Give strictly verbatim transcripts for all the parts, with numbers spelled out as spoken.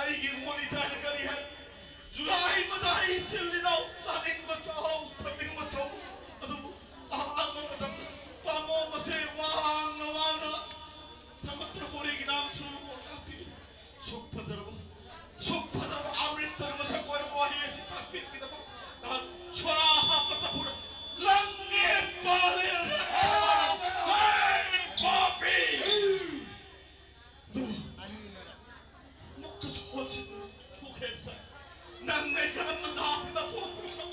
ꯑꯩꯒꯤ ꯃꯣꯅꯤꯇꯥꯅ ꯀꯔꯤ ꯍꯥꯏ? ꯖꯨꯂꯥꯏ ꯃꯇꯥꯏ ꯆꯤꯜꯂꯤꯅꯣ? ꯆꯥꯅꯤꯡꯕ ꯆꯥꯎ, ꯊꯛꯅꯤꯡꯕ ꯊꯧ꯫ ꯑꯗꯨꯕꯨ ꯑꯍꯥꯡꯕ ꯃꯇꯝꯗ ꯄꯥꯝꯕꯣꯝ ꯑꯁꯦ ꯋꯥꯡꯅ ꯋꯥꯡꯅ ꯊꯥꯡꯒꯠꯇꯨꯅ ꯍꯣꯔꯤꯒꯤ ꯅꯥꯝ ꯁꯨꯔꯨꯕ ꯇꯥꯛꯄꯤꯔꯤ꯫ ꯁꯨꯛ ꯐꯖꯔꯕ, ꯁꯨꯛ ꯐꯖꯔꯕ ꯑꯃ꯭ꯔꯤꯠꯁꯔ ꯃꯁꯛ ꯑꯣꯏꯔꯕ ꯋꯥꯍꯩ ꯑꯁꯤ ꯇꯥꯛꯄꯤꯔꯛꯀꯗꯕ ꯅꯍꯥꯛ ꯁꯣꯔꯥ ꯍꯥꯞꯄ ꯆꯐꯨꯗ ꯂꯪꯉꯦ ꯄꯥꯜꯂꯦ ꯔꯠꯇꯅ꯫ ꯍꯦ ꯄꯥꯄꯤ! ꯑꯗꯨ ꯑꯃꯨꯛꯀꯁꯨ ꯍꯣꯠꯁꯤꯟꯅ ꯊꯣꯛꯈ꯭ꯔꯦ ꯁꯥꯏ꯫ ꯅꯪ ꯑꯩ ꯀꯔꯝꯕ ꯖꯥꯇꯤꯗ ꯄꯣꯛꯄꯅꯣ?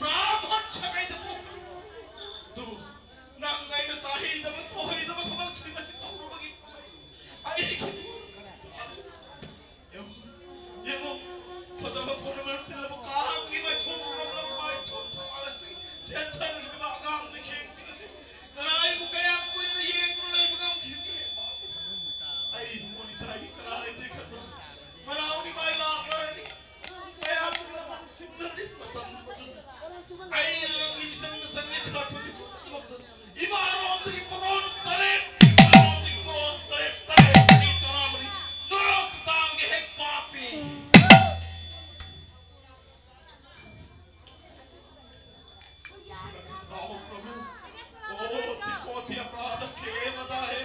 ꯕ꯭ꯔꯥꯍꯃꯟ ꯁꯥꯒꯩꯗ ꯄꯣꯛꯄꯅꯤ꯫ ꯑꯗꯨꯕꯨ ꯅꯪ ꯑꯩꯅ ꯆꯥꯍꯩꯗꯕ ꯇꯧꯍꯩꯗꯕ ꯊꯕꯛꯁꯤꯡ ꯑꯁꯤ ꯇꯧꯔꯨꯕꯒꯤ ꯑꯩꯒꯤ ꯌꯦꯡꯉꯨ, ꯌꯦꯡꯉꯨ, ꯐꯖꯕ ꯄꯨꯝꯅꯃꯛ ꯇꯤꯜꯂꯕ ꯀꯥꯡꯒꯤ ꯃꯥꯏꯊꯣꯡ ꯄꯨꯝꯅꯃꯛ ꯃꯥꯏꯊꯣꯡ ꯊꯣꯛꯍꯜꯂꯁꯤ꯫ ꯆꯦꯟꯊꯔꯛꯂꯤꯕ ꯑꯉꯥꯡ ꯃꯤꯈꯦꯡꯁꯤꯡ ꯑꯁꯤ ꯅꯅꯥꯏꯕꯨ ꯀꯌꯥꯝ ꯀꯨꯏꯅ ꯌꯦꯡꯗꯨꯅ ꯂꯩꯕ ꯉꯝꯈꯤꯒꯦ? ꯑꯩ ꯃꯣꯅꯤꯇꯥꯒꯤ ꯀꯅꯥ ꯂꯩꯇꯦ ꯈꯟꯕ꯭ꯔꯥ? ꯃꯅꯥꯎ ꯅꯤꯃꯥꯏ ꯂꯥꯛꯂꯔꯅꯤ꯫ ꯀꯌꯥꯝ ꯀꯨꯏꯅ ꯁꯤꯡꯅꯔꯤ ꯃꯇꯝ ꯑꯗꯨ꯫ ꯑꯩ ꯅꯪꯒꯤ ꯃꯤꯆꯪꯗ ꯆꯪꯒꯦ ꯈꯜꯂꯛꯄꯒꯤ ꯑꯗꯨꯃꯛꯇ ꯏꯃꯥꯔꯣꯝꯗꯒꯤ ꯀ꯭ꯔꯣꯟ ꯇꯔꯦꯠ, ꯏꯃꯥꯔꯣꯝꯗꯒꯤ ꯀ꯭ꯔꯣꯟ ꯇꯔꯦꯠ, ꯇꯔꯦꯠ, ꯑꯅꯤ, ꯇꯔꯥꯃꯔꯤ, ꯅꯔꯣꯛꯇ ꯇꯥꯡꯒꯦ ꯍꯦꯛ ꯄꯥꯄꯤ꯫ हे प्रभु, ओ कोटि कोटि अपराध क्षमा हे।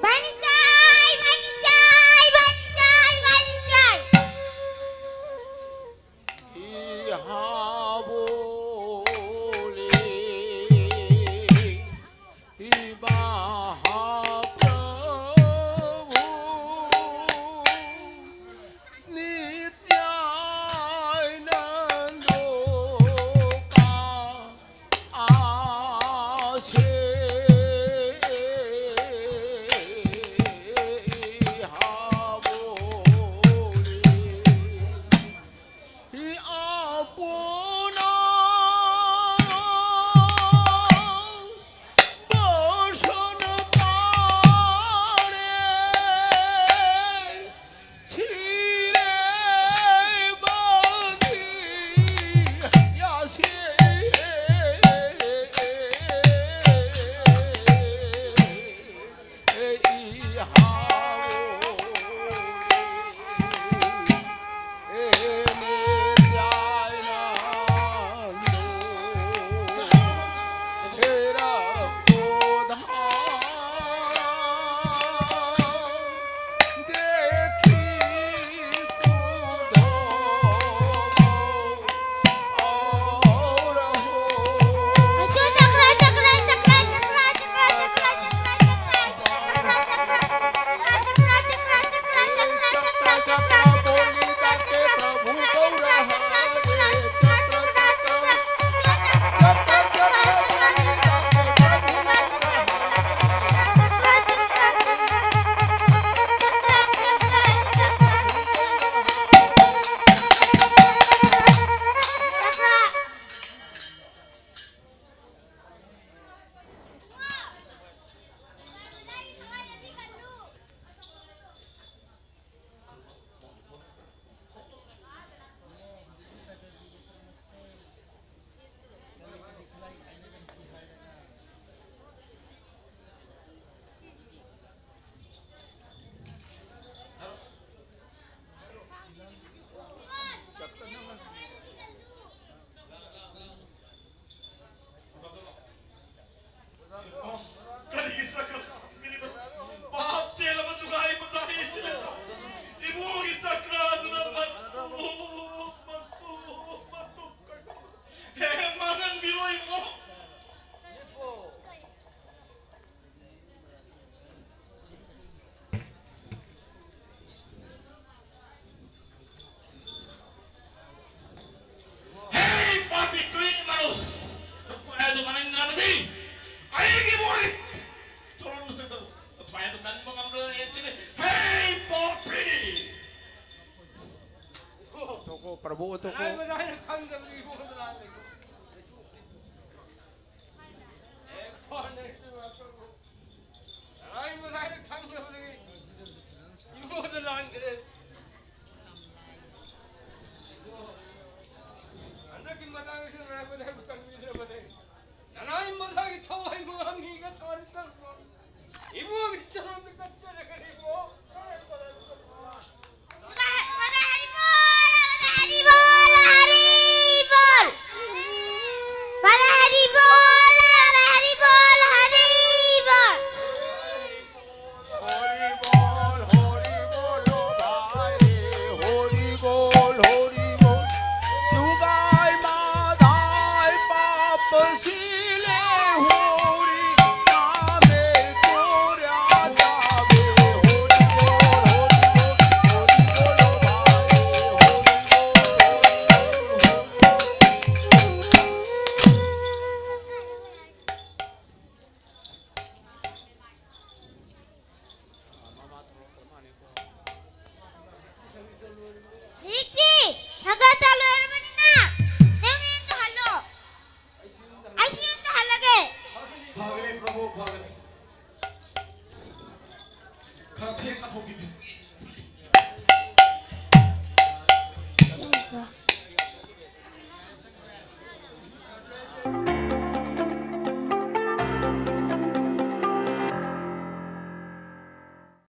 Banitai, banitai, banitai, banitai. ꯄ꯭ꯔꯚꯨ ꯑꯇꯣꯞꯄ ꯅꯔꯥꯏꯕꯗ ꯍꯥꯏꯅ ꯈꯪꯗꯕꯅꯤ ꯏꯕꯨꯡꯉꯣꯗ ꯂꯥꯜꯂꯦ꯫ ꯑꯦ, ꯐꯣꯟ ꯅꯔꯥꯏꯕꯗ ꯍꯥꯏꯅ ꯈꯪꯗꯕꯅꯤ ꯏꯕꯨꯡꯉꯣꯗ ꯂꯥꯟꯈ꯭ꯔꯦ꯫ ꯍꯟꯗꯛꯀꯤ ꯃꯇꯥꯡꯁꯤ ꯅꯔꯥꯏꯕꯗ ꯍꯥꯏꯕ ꯀꯟꯕꯤꯗ꯭ꯔꯕꯅꯦ꯫ ꯅꯅꯥꯏ ꯃꯊꯥꯒꯤ ꯊꯋꯥꯏ ꯃꯉꯥ ꯃꯤꯒ ꯊꯋꯥꯏ ꯆꯪꯕ ꯏꯕꯨꯡꯒꯤ ꯆꯔꯣꯟꯗ ꯀꯠꯆꯔꯒꯅꯤ ꯏꯕꯨꯡ꯫ ꯍꯧꯖꯤꯛꯇꯤ ꯁꯪꯀ꯭ꯔꯥꯟꯇ ꯂꯣꯏꯔꯕꯅꯤꯅ ꯅꯪ ꯌꯨꯝꯗ ꯍꯜꯂꯣ꯫ ꯑꯩꯁꯨ ꯌꯨꯝꯗ ꯍꯜꯂꯒꯦ꯫ ꯐꯒꯅꯤ ꯄ꯭ꯔꯚꯨ, ꯐꯒꯅꯤ꯫ ꯈꯔ ꯊꯦꯡꯅ ꯍꯧꯈꯤꯕꯤꯔꯛꯏ꯫